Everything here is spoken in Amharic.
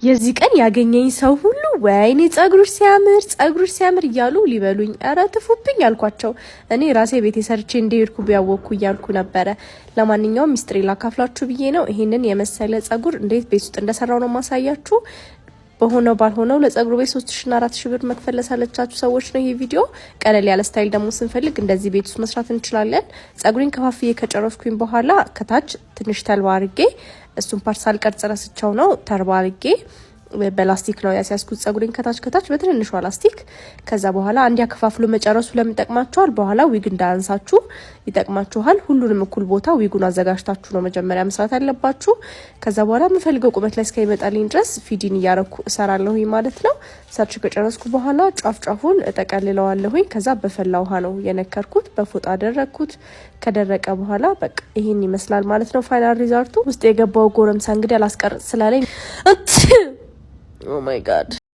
የዚህ ቀን ያገኘኝ ሰው ሁሉ "ወይኔ ጸጉርሽ ሲያምር፣ ጸጉርሽ ሲያምር" እያሉ ሊበሉኝ፣ ኧረ ትፉብኝ አልኳቸው። እኔ ራሴ ቤቴ ሰርቼ እንደሄድኩ ቢያወቅኩ እያልኩ ነበረ። ለማንኛውም ሚስጥሬ ላካፍላችሁ ብዬ ነው። ይሄንን የመሰለ ጸጉር እንዴት ቤት ውስጥ እንደሰራው ነው ማሳያችሁ። በሆነው ባልሆነው ለጸጉር ቤት 3000ና 4000 ብር መክፈል ለሰለቻችሁ ሰዎች ነው ይሄ ቪዲዮ። ቀለል ያለ style ደግሞ ስንፈልግ እንደዚህ ቤት ውስጥ መስራት እንችላለን። ጸጉሬን ከፋፍዬ ከጨረስኩኝ በኋላ ከታች ትንሽ ተልባ አርጌ፣ እሱን part ሳልቀርጽ ረስቸው ነው፣ ተልባ አርጌ በላስቲክ ነው ያስያዝኩት ጸጉሬን ከታች ከታች በትንንሿ ላስቲክ። ከዛ በኋላ አንድ ያከፋፍሉ መጨረሱ ለምን ይጠቅማችኋል? በኋላ ዊግ እንዳያንሳችሁ ይጠቅማችኋል። ሁሉንም እኩል ቦታ ዊጉን አዘጋጅታችሁ ነው መጀመሪያ መስራት ያለባችሁ። ከዛ በኋላ የምፈልገው ቁመት ላይ እስከሚመጣልኝ ድረስ feed in እያረኩ እሰራለሁኝ ማለት ነው። ሰርቼ ከጨረስኩ በኋላ ጫፍ ጫፉን እጠቀልለዋለሁኝ። ከዛ በፈላ ውሃ ነው የነከርኩት፣ በፎጣ አደረግኩት። ከደረቀ በኋላ በቃ ይሄን ይመስላል ማለት ነው final result ኡ። ውስጥ የገባው ጎረምሳ እንግዲህ አላስቀርጽ ስላለኝ፣ oh my God.